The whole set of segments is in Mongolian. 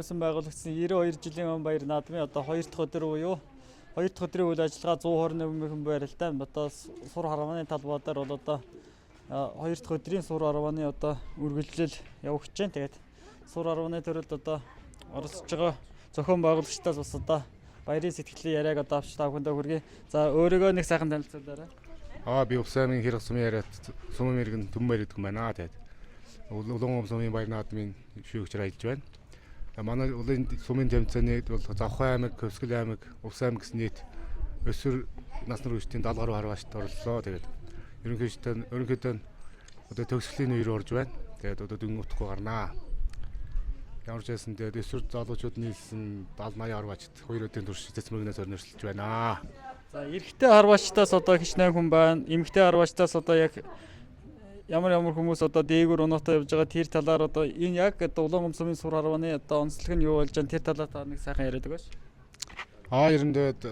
хүмүүсэн байгуулагдсан 92 жилийн өмнө баяр наадмын одоо 2 дахь өдөр буюу 2 дахь өдрийн үйл ажиллагаа 128 хүн байралтай. Одоо сур харвааны талбай дээр бол одоо 2 дахь өдрийн сур харвааны одоо үргэлжлэл явагдаж байна. Тэгээд сур харвааны төрөлд одоо оролцож байгаа зохион байгуулагчдаас бас одоо баярын сэтгэлийн яриаг одоо авч та бүхэндээ хүргэе. За, өөрийгөө нэг сайхан танилцуулаарай. Би Увс аймгийн Хэрэг сумын яриат сумын мэрэгэн Түммээр гэдэг юм байна. Тэгээд Улаангом сумын баяр наадмын шүүгчээр ажиллаж байна. Манай улын сумын тэмцээний бол Завхай аймаг, Хөвсгөл аймаг, Увс аймаг гэсэн нийт өсвөр насны хүрэгчдийн 70 гаруй харваачид орлоо. Тэгээд ерөнхийдөө одоо төгсгөлийн үе рүү орж байна. Тэгээд одоо дүн утахгүй гарнаа. Ямар ч байсан тэгээд өсвөр залуучууд нийлсэн 70 80 харваачид 2 өдрийн турш цэц мөргөнөөс орнорсолж байна. За, эрэгтэй харваачдаас одоо хичнээн хүн байна. Эмэгтэй харваачдаас одоо яг ямар ямар хүмүүс одоо дээгүүр унаатай явж байгаа, тэр талаар одоо энэ яг одоо Улаангом сумын сур харвааны одоо онцлог нь юу болж байгаа, тэр талаар та нэг сайхан яриад өгөөч. Ер нь тэгээд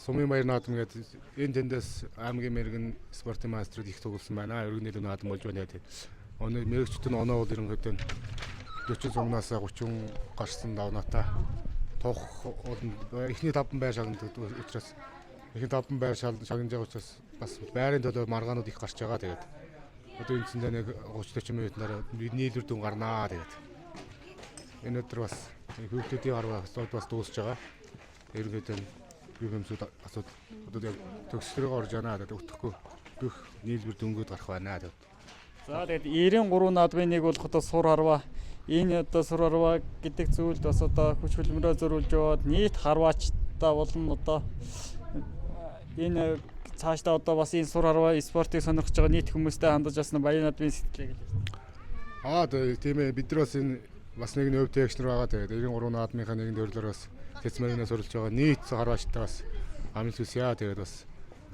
сумын баяр наадам гэдэг энэ тэндээс аймгийн мэрэгэн спортын мастерууд их тоглосон байна. Өргөн нийлүү наадам болж байна тэгээд. Өнөө мэрэгчдийн оноо бол ерөнхийдөө 40 сумнаас 30 гарсан давнаатай тух эхний 5 байр шагнадаг учраас, эхний 5 байр шагнаж байгаа учраас бас байрын төлөө маргаанууд их гарч байгаа. Тэгээд одоо үндсэндээ нэг 30 40 минутаар нийлүүр дүн гарнаа. Тэгээд энэ өдөр бас хүүхдүүдийн харваа бас дуусж байгаа. Ерөнхийдөө бүх юмсууд асуудал одоо яг төгсгөл рүү орж байна. Тэгээд өтөхгүй бүх нийлбэр дөнгөд гарах байна. Тэгээд За, тэгээд 93 наадмын нэг болох одоо сур харваа, энэ одоо сур харваа гэдэг зүйлд бас одоо хүч хөдөлмөрөө зориулж яваад нийт харваачдаа болон одоо энэ цаашдаа одоо бас энэ сур харваа спортыг сонирхож байгаа нийт хүмүүстэй хандаж бас баяр наадмын сэтгэлээ гэлээ. Тийм ээ, бид нар бас энэ бас нэг нь өв тэгш нар байгаа. Тэгээд 93 наадмынхаа нэгэн төрлөөр бас тэц мөргөнөөс сурилж байгаа нийт харваачтай бас амжилт хүсье. Тэгээд бас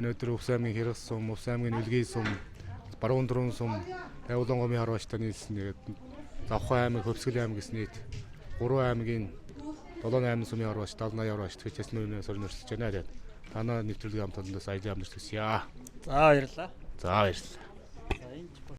өнөөдөр Увс аймгийн Хэрэг сум, Увс аймгийн Үлгий сум, Баруун дөрвөн сум, Улаангомын харваачтай нийлсэн. Тэгээд Завхай аймаг, Хөвсгөл аймаг гэсэн нийт 3 аймгийн 7 8 сумын харваач, 70 80 харваач тэц мөргөнөөс орнорсолж байна. Тэгээд танаа нэвтрүүлгийн хамт олондоос аялын амжилт хүсье. За, баярлалаа. За, баярлалаа. За, энэ